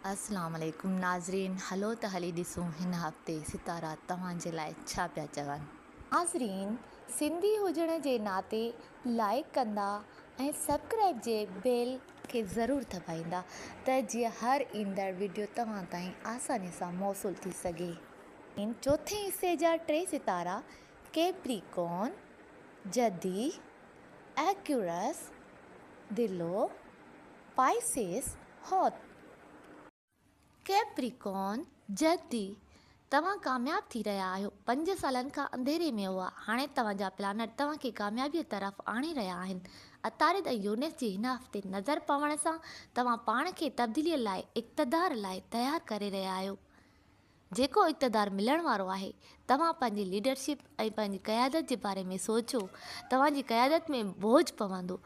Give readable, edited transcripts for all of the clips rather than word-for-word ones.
اسلام عليڪم ناظرين هلو ته هلي ڏسون هن هفتي ستارا توهان جي لاء ڇا پيا چون. ناظرين سنڌي هجڻ جي ناتي لائيڪ ڪندا ۽ سبڪرائيب جي بيل کي ضرور دٻائيندا ته جيئن هر ايندڙ وڊيو توهان تائين آساني سان موصول ٿي سگهي. چوٿين حصي جا ٽي ستارا ڪيپريڪون، جدي، ايڪيورس، دلو، پائسيس، هوت. ڪيپريڪون، جدي، توهان ڪامياب ٿي رهيا آهيو. پنج سالن کان انڌيري ۾ هئا، هاڻي توهان جا پلانٽ توهان کي ڪاميابيء طرف آڻي رهيا آهن. عطارد ۽ يونس جي هن هفتي نظر پوڻ سان توهان پاڻ کي تبديليء لاء اقتدار لاء تيار ڪري رهيا آهيو. جيڪو اقتدار ملڻ وارو آهي، توهان پنهنجي ليڊرشپ ۽ پنهنجي قيادت جي باري ۾ سوچو، توهان جي قيادت ۾ بوجهه پوندو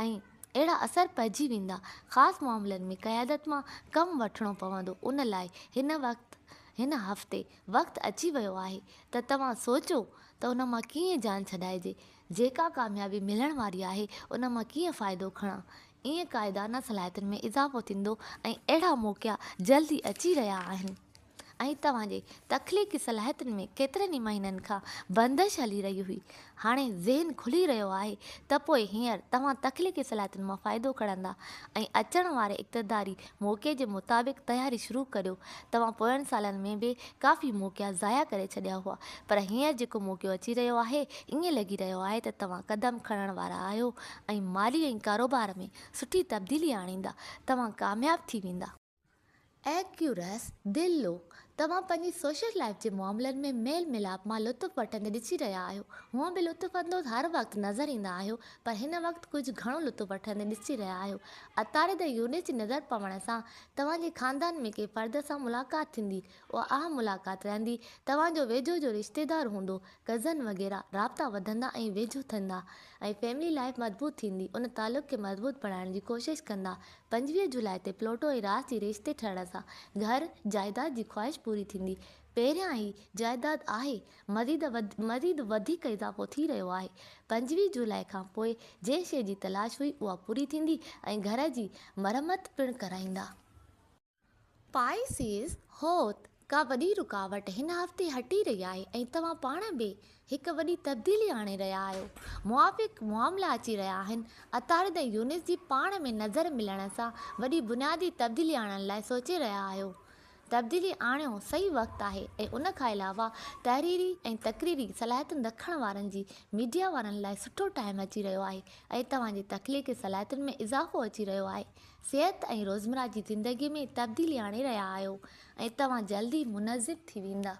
۽ اهڙا اثر پئجي ويندا، خاص معاملن ۾ قيادت مان ڪم وٺڻو پوندو، ان لاء هن وقت هن هفتي وقت اچي ويو آهي ته توهان سوچو ته ان مان ڪيئن جان ڇڏائجي، جيڪا ڪاميابي ملڻ واري آهي ان مان ڪيئن فائدو کڻان، ائين قائدانه صلاحيتن ۾ اضافو ٿيندو ۽ اهڙا موقعا جلد ئي اچي رهيا آهن ۽ توهان جي تخليقي صلاحيتن ۾ ڪيترن ئي مهينن کان بندش هلي رهي هئي هاڻي ذهن کلي رهيو آهي ته پوء هينئر توهان تخليقي صلاحيتن مان فائدو کڻندا ۽ اچڻ واري اقتداري موقعي جي مطابق تياري شروع ڪريو توهان پوين سالن ۾ به ڪافي موقعا ضايع ڪري ڇڏيا هئا پر هينئر جيڪو موقعو اچي رهيو آهي ائين لڳي رهيو آهي ته توهان قدم کڻڻ وارا آهيو ۽ مالي ۽ ڪاروبار ۾ سٺي تبديلي آڻيندا، توهان ڪامياب ٿي ويندا. ايڪيورس، دلو، توهان پنهنجي سوشل لائيف جي معاملن ۾ ميل ميلاپ مان لطف وٺندي ڏسي رهيا آهيو. هونء به لطف اندوز هر وقت نظر ايندا آهيو، پر هن وقت ڪجهه گهڻو لطف وٺندي ڏسي رهيا آهيو. عطارد ۽ يونس جي نظر پوڻ سان توهان جي خاندان ۾ ڪنهن فرد سان ملاقات ٿيندي. اها اهم ملاقات رهندي. توهان جو ويجهو جو رشتيدار هوندو، ڪزن وغيره، رابطا وڌندا ۽ ويجهو ٿيندا ۽ فيملي لائيف مضبوط ٿيندي، ان تعلق کي مضبوط بڻائڻ جي ڪوشش ڪندا. 25 جولاء تي پلوٽو ۽ راس جي رشتي ٺهڻ سان گهر، جائيداد جي خواهش پوري ٿيندي. پهريان ئي جائيداد آهي، مزيد مزيد وڌيڪ اضافو ٿي رهيو آهي. 25 جولاء کان پوء جنهن شيء جي تلاش هئي اها پوري ٿيندي ۽ گهر جي مرمت پڻ ڪرائيندا. پائسيز، هوت، ڪا وڏي رڪاوٽ هن هفتي هٽي رهي آهي ۽ توهان پاڻ به هڪ وڏي تبديلي آڻي رهيا آهيو. موافق معاملا اچي رهيا آهن. عطارد ۽ يونس جي پاڻ ۾ نظر ملڻ سان وڏي بنيادي تبديلي آڻڻ لاء سوچي رهيا آهيو. تبديلي آڻيو صحيح وقت آهي ۽ ان کان علاوه تحريري ۽ تقريري صلاحيتن رکڻ وارن جي ميڊيا وارن لاء سٺو ٽائيم اچي رهيو آهي ۽ توهان جي تخليقي صلاحيتن ۾ اضافو اچي رهيو آهي. صحت ۽ روزمره جي زندگي ۾ تبديلي آڻي رهيا آهيو ۽ توهان جلد ئي منظم ٿي ويندا.